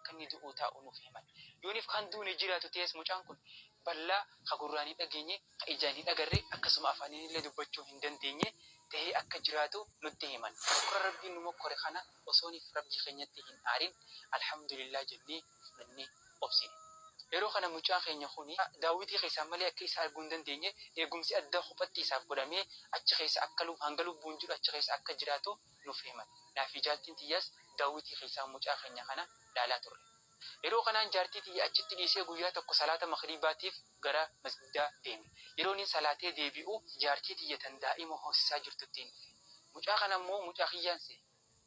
akka inni du'uu taa'u nuuf himan. Yooniif kan duune jiraatu ta'es mucaan kun ballaa ka gurraan hin dhageenye, ka ijaan hin agarre, akkasuma afaaniin illee dubbachuu hin dandeenye tahee akka jiraatu nutti himan. Mokkora Rabbiin nu mokkore kana osooniif Rabbii keenyatti hin aarin Alhamdulillah jennee fudhannee obsine. Yeroo kana mucaan keenya kuni daawwitii keessaan malee akka isa arguu hin dandeenye eegumsi addaa kophatti isaaf godhamee achi keessa akka hanga lubbuun jiru achi keessa akka jiraatu nuuf himan. Naa fi jaartiin tiyyaas daawwitii keessaan mucaa keenya kana laalaa turre. Yeroo kanaan jaartii tiyya achitti dhiisee guyyaa tokko salaata maghriibaatiif gara masgidaa deeme. Yeroo inni salaatee deebi'u jaartii tiyya tan daa'ima hoosisaa jirtuttiin dhufe. Mucaa kana immoo mucaa kiyyaan se'e.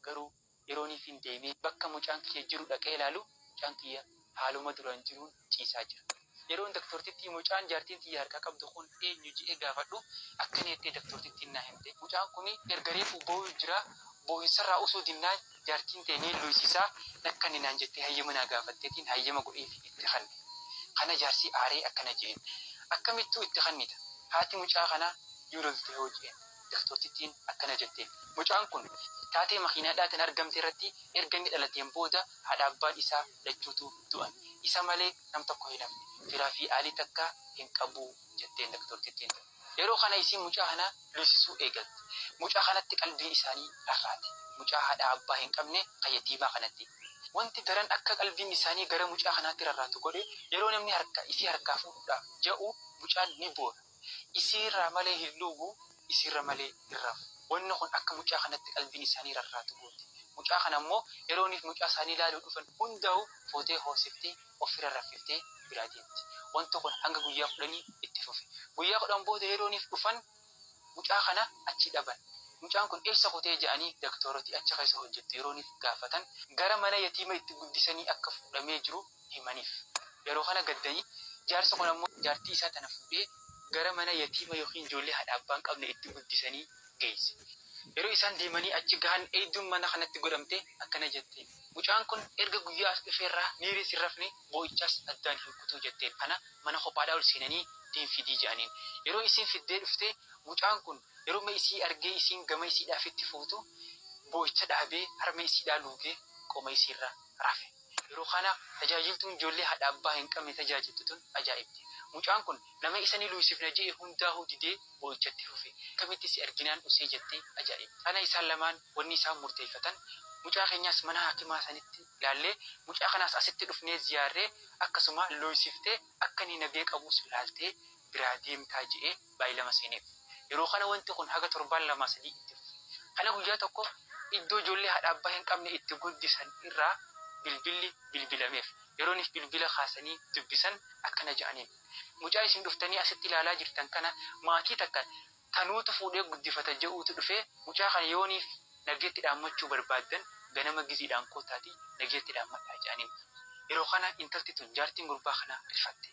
Garuu yerooniif hin deemee bakka mucaan kiyya jiru dhaqee ilaalu mucaan kiyya haaluma duraan jiruun ciisaa jira. Yeroon daktortittii mucaan jaartiin tiyya harkaa qabdu kun eenyu je'ee gaafadhu akkana jettee daktortittiin naa himte. Mucaan kun erga reefu boo'u jira, boo'insarraa usuu dinnaan jaartiin tee niin luysisaa nakkanni naan jettee hayyama naa gaafatteetiin hayyama godheefi itti kanne. Kana jaarsi aaree akkana je'een. Akkamittuu itti kannita? Haati mucaa kanaa yoo lolte hoo je'een. Daktortittiin akkana jetteen. Mucaan kun taatee makiinaadhaatiin argamte irratti erga inni dhalateen booda haadha abbaan isaa lachuutu du'an. Isa malee nam tokko hin hafne. Firaa fi aalii takka hin qabu jetteen daktortittiin. Yeroo kana isiin mucaa kana luysisuu eegalte. Mucaa kanatti qalbiin isaanii rarraate. Mucaa haadha abbaa hin qabne kan yatiimaa kanatti. Wanti daran akka qalbiin isaanii gara mucaa kanaatti rarraatu godhe yeroo namni harka isii harkaa fuudhuudhaaf ja'u mucaan ni boora. Isiirraa malee hin luugu, isiirra malee hin rafu. Wanni kun akka mucaa kanatti qalbiin isaanii rarraatu goote. Mucaa kana immoo yerooniif mucaa isaanii ilaaluu dhufan hundaa'u fuutee hoosiftee ofirra raffiftee biraa deemti. Wanti kun hanga guyyaa 10 itti fufe. Guyyaa 10 booda yerooniif dhufan mucaa kana achi dhaban. Mucaan kun eessa kutee ja'anii daktoorotii achi keessa hojjettu yerooniif gaafatan gara mana yatiima itti guddisanii akka fuudhamee jiru himaniif. Yeroo kana gaddanii jaarsi kun ammoo jaartii isaa tana fuudhee gara mana yatiima yookiin ijoollee haadha abbaa hin qabne itti guddisanii geesse. Yeroo isaan deemanii achi gahan eegduun mana kanatti godhamte akkana jetteen. Mucaan kun erga guyyaa as dhufeerraa niiris hin rafne boo'ichaas addaan hin kutuu jetteen. Kana mana kophaadhaa ol seenanii deem fidii ja'aniin. Yeroo isiin fiddee dhufte mucaan kun yeruma isii argee isiin gama isiidhaaf itti fuutu boo'icha dhaabee harma isiidhaa luugee qoma isiirra rafe. Yeroo kana tajaajiltuun ijoollee haadha abbaa hin qabne tajaajiltu tun ajaa'ibte. Mucaan kun nama isa ni luysifna je'e hundaahuu didee boo'ichatti fufe. Akkamitti si arginaan usee jettee ajaa'ibte. Kana isaan lamaan wanni isaan murteeffatan mucaa keenyaas mana haakimaa sanitti laallee mucaa kanaas asitti dhufnee ziyaarree akkasuma luysiftee akka inni nagee qabus laaltee biraa deemtaa je'ee baay'ilama seeneef. Yeroo kana wanti kun haga torbaan lamaa sadii itti fufe. Kana guyyaa tokko iddoo ijoollee haadha abbaa hin qabne itti guddisan irraa bilbilli bilbilameef. Yerooniif bilbila kaasanii dubbisan akkana ja'aniin. Mucaa isin dhuftanii asitti ilaalaa jirtan kana maatii takka tanuutu fuudhee guddifata je'uutu dhufee mucaa kana yooniif nageetti dhaammachuu barbaaddan ganama giziidhaan kootaati nageetti dhaammadhaa ja'aniin. Yeroo kana intalti tun jaartiin gurbaa kanaa rifatte.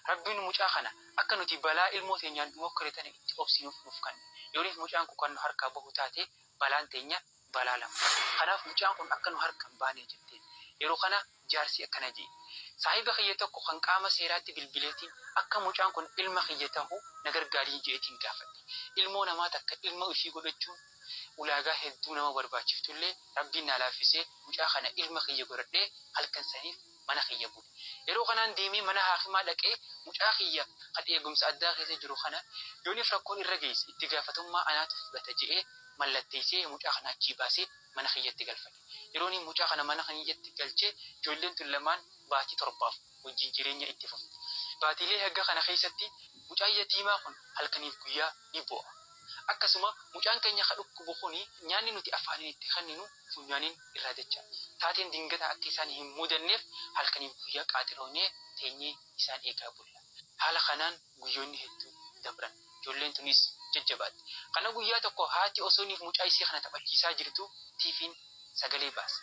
Rabbiin mucaa kana akka nuti balaa ilmoo teenyaan nu mokkore tana itti obsinuuf nuuf kanne. Yooniif mucaan kun kan nu harkaa bahu taate balaan teenya balaa lama. Kanaaf mucaan kun akka nu harka hin baane jetteen. Yeroo kana jaarsi akkana je'e. Saahiba kiyya tokko kan qaama seeraatti bilbileetiin akka mucaan kun ilma kiyya tahu na gargaarii je'eetiin gaafadhe. Ilmoo namaa takka ilma ifii godhachuun ulaagaa hedduu nama barbaachiftullee Rabbiin naa laaffisee mucaa kana ilma kiyya godhadhee halkan saniif mana kiyya bule. Yeroo kanaan deemee mana haakimaa dhaqee mucaa kiyya kan eegumsa addaa keessa jiru kana yooniif rakkoon irra geesse itti gaafatummaa anaatu fudhata je'ee mallatteessee mucaa kana achii baasee mana kiyyatti galfadhe. Yerooniin mucaa kana mana kiyyatti galche ijoolleen tun lamaan baatii 7f wajjin jireenya itti fufte. Baatiilee hagga kana keessatti mucaan yatiimaa kun halkaniif guyyaa ni boo'a. Akkasuma mucaan keenya ka dhukkubu kuni nyaanni nuti afaaniin itti kenninu funyaaniin irraa dacha'a. Taateen dingataa akka isaan hin mudanneef halkaniif guyyaa qaaxiroonee teenyee isaan eegaa bulla. Haala kanaan guyyoonni hedduu dabran. Ijoolleen tunis jajjabaatte. Kana guyyaa tokko haati osooniif mucaa isii kana taphachiisaa jirtu TVn sagalee baase.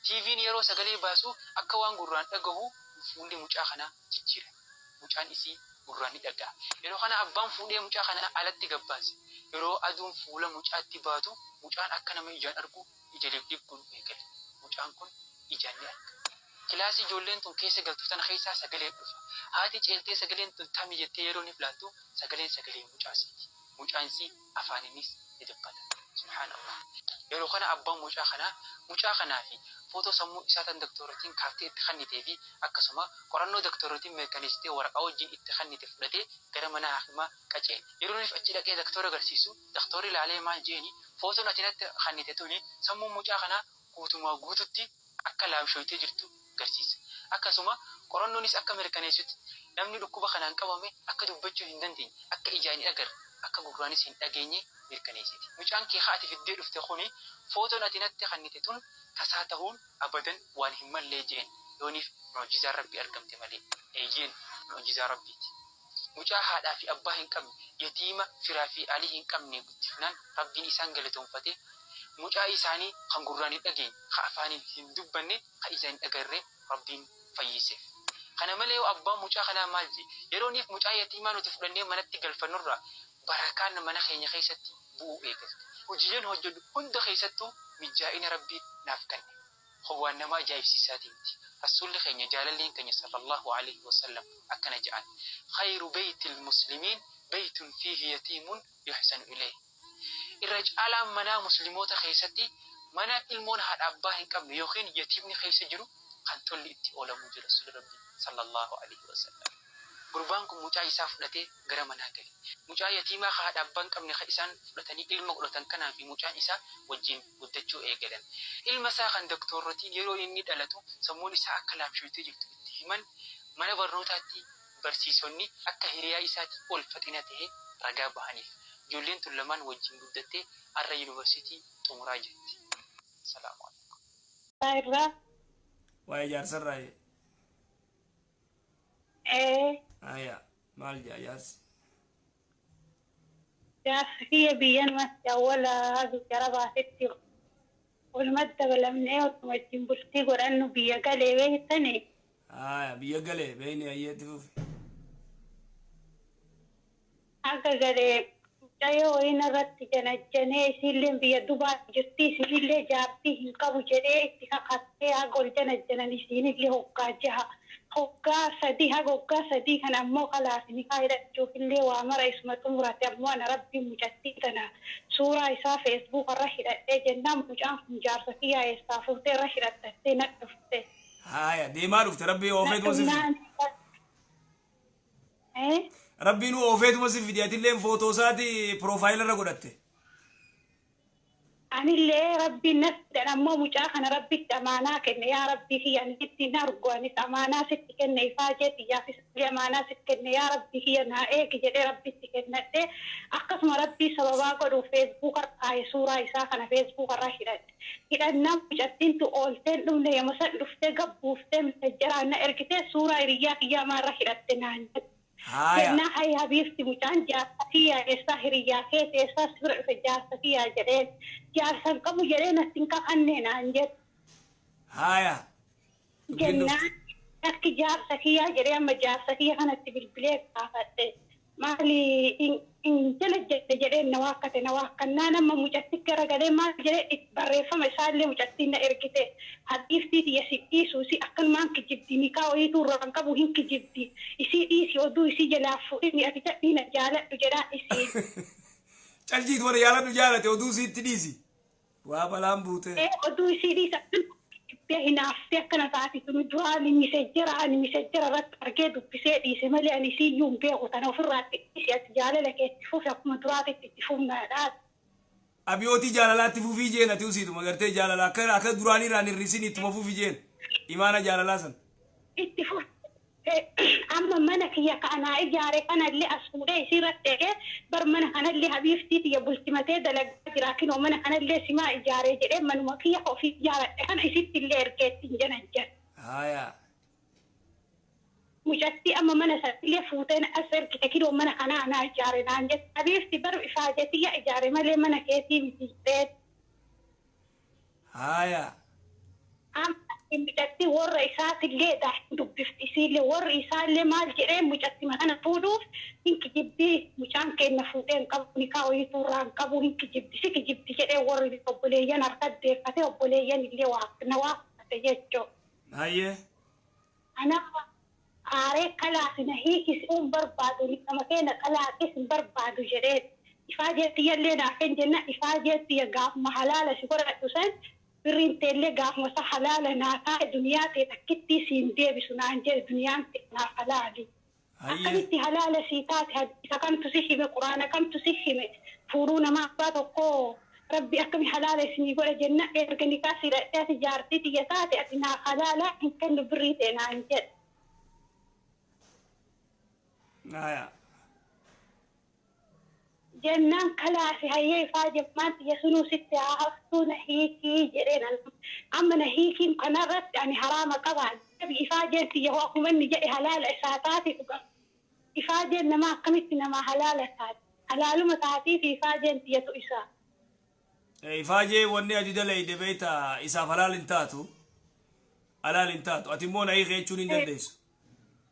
TVn yeroo sagalee baasu akka waan gurraan dhagahu fuulli mucaa kanaa jijjiirame. Mucaan isii gurraan ni dhaga'a. Yeroo kana abbaan fuudhee mucaa kana alatti gabbaase. Yeroo aduun fuula mucaatti baatu mucaan akka nama ijaan argu ija liblib godhuu eegale. Mucaan kun ijaan ni arga. Kilaasii ijoolleen tun keessa galtu tana keessaa sagaleen dhufa. Haati ceeltee sagaleen tun tami jettee yeroo ni laaltu sagaleen sagalee mucaa isiiti. Mucaan isii afaaninis ni dubbata. Subhaanallah. Yeroo kana abbaan mucaa kanaa mucaa kanaa fi footoo sammuu isaa tan doktorotiin kaaftee itti kennitee fi akkasuma qorannoo doktorotiin mirkaneessitee waraqaa wajjin itti kennite fudhatee gara mana hakimaa qaceele. Yeroo inni achi dhaqee doktora agarsiisu, doktorri ilaalee maal jeeni, footoon ati natti kennite tuni sammuun mucaa kanaa guutumaa guututti akka laamshooytee jirtu agarsiisa. Akkasuma qorannoonis akka mirkaneessutti namni dhukkuba kanaan qabame akka dubbachuu hin dandeenye, akka ijaan hin agarre, akka gurraanis hin dhageenye mirkaneessiti. Mucaan kee ati fiddee dhufte kuni footoon ati natti kennite tun tasaa ta'uun abadan waan hin mallee jeen, yooniif mu'jizaan Rabbii argamte malee. Eeyyeen, mu'jizaa Rabbiiti. Mucaa haadhaa fi abbaa hin qabne, yatiima firaa fi alii hin qabne guddifnaan Rabbiin isaan galatoonfate, mucaa isaanii kan gurraan hin dhageenye, ka afaaniin hin dubbanne, ka ijaan hin agarre Rabbiin fayyiseef. Kana malee yoo abbaan mucaa kanaa maal jee, yerooniif mucaa yatiimaa nuti fudhannee manatti galfannurraa barakaan mana keenya keessatti bu'uu eegalte. Hojiileen hojjedhu hunda keessattuu mijaa'ina Rabbiin naaf kenne. Kun waan nama ajaa'ibsiisaatii miti. Rasuulli keenya jaalalleen keenya sallallahu alaihi wasallam akkana jedhan: Khayru beeytil muslimiin beeytun fiihi yatiimun yuhsanu ilayhi. Irra caalaan manaa musliimoota keessatti mana ilmoon haadha abbaa hin qabne yookiin yatiimni keessa jiru kan tolli itti oolamuu jira Rasuulli Rabbii sallallahu alaihi wasallam. Gurbaan kun mucaa isaa fudhatee gara manaa gale. Mucaa yatiimaa ka haadha abbaa hin qabne ka isaan fudhatanii ilma godhatan kanaa fi mucaan isaa wajjin guddachuu eegalan. Ilma isaa kan doktorrotiin yeroo inni dhalatu sammuun isaa akka laamshooytee jirtu itti himan, mana barnootaatti barsiisonni akka hiriyaa isaatii ol faxina ta'e ragaa bahaniif. Ijoolleen tun lamaan wajjin guddattee har'a yuunivarsiitii xumuraa jirti. Salaamu alaikum. Irraa. Waa'ee jaarsarraa? Ee. Aya, maal jaa jaarsi? Jaarsi kiyya biyyanumatti awwala biyya baasetti walumatti dabalamnee otuma wajjin bultii godhannu biyya galee beektani. Aya, biyya galee beeyni, ayyeetti fufi. Akka galee mucayyoo wayiin irratti janajjanee, isiillee biyya Dubaa jirti, isiinillee jaartii hin qabu jedhee itti kakattee, haga ol janajjanan isiinillee hoggaa 6, hoggaa 3, haga hoggaa 3 kana ammoo kalaas nikaa hidhachuufillee waa mara isuma xumurate. Ammoo ana Rabbiin mucattii tana suuraa isaa Facebook irra hidhadhee jennaan, mucaan kun jaarsa kiyyaa eessaa fuutee irra hidhattattee na dhufte. Haya, deemaa dhufte, Rabbii oofeetuma si fide. Dhufnaan Rabbiin oofeetuma si fide, atilleen footoo isaati profile irra godhatte. Anillee Rabbiin na fidan, ammoo mucaa kana Rabbitti amaanaa kenne. Yaa Rabbii kiyya, ani sitti hin argu, anis amaanaa sitti kenne, ifaajee xiyyaafis illee amaanaa sitti kenne, yaa Rabbii kiyya naa eegi jedhee Rabbitti kennadhe. Akkasuma Rabbii sababaa godhu Facebook kaa'e, suuraa isaa kana Facebook irra hidhadhe. Hidhannaan mucattiintu oolteen dhumne, yoma san dhuftee gabbuuftee messengeraan na ergitee, suuraa hiriyyaa kiyyaa maarra hidhatte naan jette. Haya. Jennaa, hay habiibti, mucaan jaarsa kiyyaa eessaa, hiriyyaa keeti eessaa si bira dhufe jaarsa kiyyaa jedheen. Jaarsa hin qabu jedhee natti hin kakanne naan jedhe. Haya. Dubbiin Jennaan dhufte. akki jaarsa kiyyaa jedhee, amma jaarsa kiyya kanatti bilbilee gaafadhe. Maali hin jala jedhe jedheen, na waakkate, na waakkannaan amma mucatti garagalee maal jedhee, barreeffama isaallee mucattiin na ergite. Habiibtii tiyya si dhiisu si akkanumaan kijibdi, nikaa wayiituu irraa hin qabu, hin kijibdi. Isii dhiisi, oduu isii jalaa fuudhini, ati cadhii na jaaladhu jedhaa isiin. Caljiit warra jaaladhu jaalate, oduu siitti dhiisi. Waa balaan buute. Ee, oduu isii dhiisa, kijibdee hinaaftee akkana taati tuni. Duraan messengera, ani messengera irratti argee dubbisee dhiise malee ani isii iyyuu hin beeku. Tana ofirraatti dhiisi, ati jaalala kee itti fufi, akkuma duraatitti itti fufnaadhaa. Abiyootii jaalalaatti fufii jeen, ati usiituma gartee jaalala akka duraanii irraan hirrisin, ittuma fufi jeen. Imaana jaalalaa san. Itti fufi. Amma mana kiyya ka anaa ijaare kanallee as fuudhee isiirratti eegee, bar mana kanallee habiiftii tiyya bultimatee dalagaa jira, kinoo mana kanallee simaa ijaaree jedhee, manuma kiyya ka ofii ijaaradhe kana isitti illee ergee ittiin janajjan. Haya. Mucattii amma mana sanillee fuuteen as ergite, kinoo mana kanaa anaa ijaare naan jette. Habiifti, bar ifaajee ijaare malee mana keetii miti jedheen. Haya. Amma mucattii warra isaatillee dubbifti, isiillee warri isaallee maal jedhee, mucatti kana fuudhuuf hin kijibdii, mucaan keenya fuudhee hin qabu, nikaa wayiituu irraa hin qabu, hin kijibdi, si kijibdi jedhee, warri obboleeyyan harka deeffate, obboleeyyan illee waa na waaqate jechuudha. Hayyee. Anaaf aaree kalaas na hiikisuun barbaadu, nama keenya xalaaqis hin barbaadu jedheen. Ifaajee tiyyallee naaf hin jenna ifaajee tiyya gaafuma halaala si godhadhu san birriin teellee gaafuma isa halaala naa taa'e duniyaa ta'e takkittii siin deebisu naan jedhe duniyaan ta'e naaf halaali. Akkamitti halaala sii taate hadiisa kamtu si hime quraana kamtu si hime fuudhuu nama abbaa tokkoo rabbi akkami halaala isinii godha jenna erga nikaa si hidhadhee ati jaartii tiyya taate ati naaf halaala hin kennu birrii ta'e naan jedhe. Haya. Jennaan kalaasi hayyee ifaa jemmaan tiyya sunuu sitti haa haftuu na hiikii jedheen amma na hiikiin kanarratti ani haraama qabaa ifaajeen tiyya hoo akkuma inni jedhe halaala isaa taate dhuga ifaajeen nama akkamitti nama halaala taate halaaluma taatii fi ifaajeen tiyyatu isaa. Ifaajee wanni ati dalayde beekta isaaf halaal hin taatu halaal hin taatu ati immoo na hiikee jechuun hin dandeessu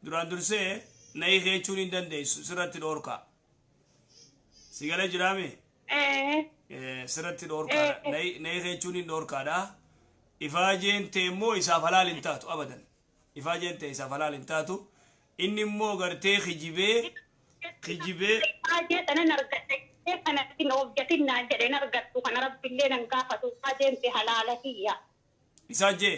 duraan dursee na hiikee jechuun hin dandeessu sirratti dhoorkaa. Sigale jiraame? Sirratti dhoorkaadha. Na hiikee jechuun hin dhoorkaadha. Ifaajeen ta'e immoo isaaf halaal hin taatu abadan. Ifaajeen ta'e isaaf halaal hin taatu. Inni immoo gartee kijibee kijibee. Ifaajee sanan argadhe kanatti na hojjetin naan jedheen argattu kana rabbillee nan gaafatu ifaajeen ta'e halaala kiyya. Isaa jee?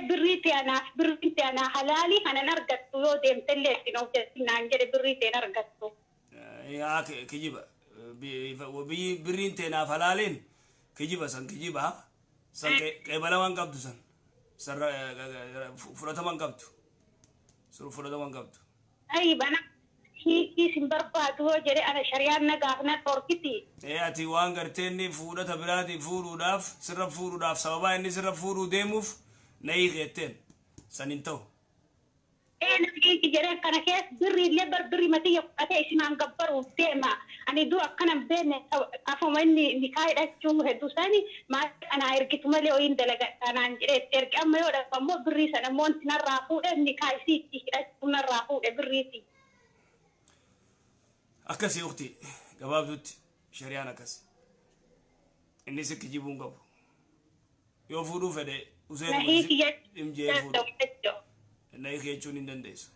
Birrii ta'e anaaf birrii ta'e anaa halaali kanan argattu yoo deemtellee ittiin hojjetin naan jedhe birrii ta'e argattu. Yaa kijiba birriin ta'e naaf halaaliin kijiba san kijiba san qeebalaman qabdu san fudhataman qabdu sun fudhataman qabdu. Ayib ana hiikii sin barbaadu hoo jedhe ana shariyaan nagaaf na dhorkiti. Ati waan gartee inni fuudhata biraatiin fuudhuudhaaf sirra fuudhuudhaaf sababaa inni sirra fuudhuu deemuuf na hiikeetteen san hin ta'u. Namni jedheen kana keessa birri illee bar birri matiyya fudhatee isimaan gabbaruuf deema. Ani dura akkana hin beekne afuma inni nikaa hidhachuu hedduu sani maal anaa ergitu malee ho'iin dalagadha naan jedhee itti erge amma yoo dhabu ammoo birrii sana ammoo wanti narraa fuudhe nikaa isii itti hidhachuu narraa fuudhe birriiti. Akkasii ukti gabaabdutti shariyaan akkas. Inni si kijibuu hin qabu. Yoo fuudhuu fedhe Na hiiki himjee fuudhu. jechuudha. Na hiiki jechuun hin dandeessu.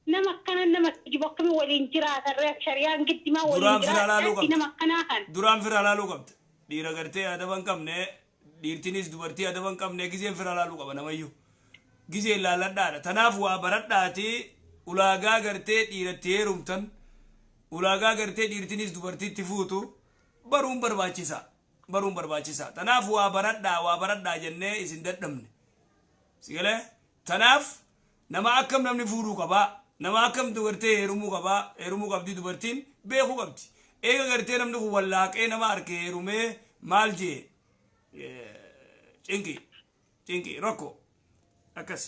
Nama akkana nama kijibu akkamii waliin jiraatan shariyaan giddimaa waliin Duraan fira laaluu jiraatan qabda. nama akkanaa kan. Duraan fira laaluu qabda. Dhiira gartee adaba hin qabne dhiirtinis dubartii adaba hin qabne gizeen fira laaluu qaba namayyuu. Gizeen laalladhaadha. Tanaaf waa baradhaati ulaagaa gartee dhiiratti heerumtan ulaagaa gartee dhiirtinis dubartiitti fuutu baruun barbaachisa. Baruun barbaachisa. Tanaaf waa baradhaa waa baradhaa jennee isin dadhabne. Sigalee tanaaf nama akkam namni fuudhuu qabaa nama akkam dubartee heerumuu qabaa heerumuu qabdi dubartiin beekuu qabdi. Eega gartee namni kun wallaaqee nama harka heerumee maal jee cinqi cinqi rakkoo akkas.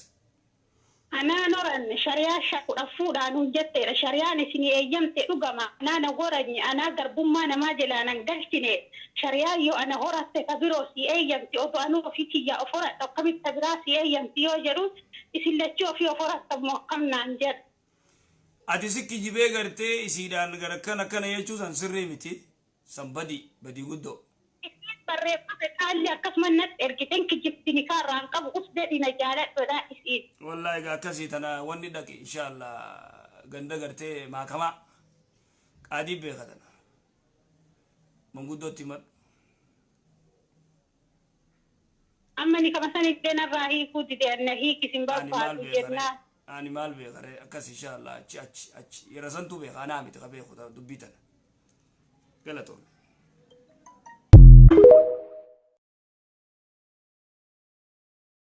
Anaan horanne shariyaa kudha fuudhaan hun jetteedha. Shariyaan isinii eeyyamte dhugama. Anaa na goranye anaa garbummaa namaa jalaa nan galchine. Shariyaan yoo ana horatte ka biroo si eeyyamti odoo anuu ofii kiyyaa of horadha akkamitti ta biraa si eeyyamti yoo jedhu isin lachuu ofii of horattamu akkam naan jedha. Ati si kijibee gartee isiidhaan gara akkana akkana jechuu san sirrii miti. San badii badii guddoo. Isiin barreeffame qaalli akkasuma natti ergiten kijibti nikaa irraa hin qabu us jedhi na jaaladhodha isiin. Wallahi egaa akkasii tana wanni dhaqi inshallah ganda gartee maakamaa qaadii beeka tana. Manguddootti himadhu. Amma ni kama san illee narraa hiikuu dide na hiikis hin Ani maal barbaadu beeka ree? jennaan. Ani maal beeka ree? Akkas inshallah achi achi achi yeroo santuu beeka anaa miti ka beeku dubbii tana. Galatoome.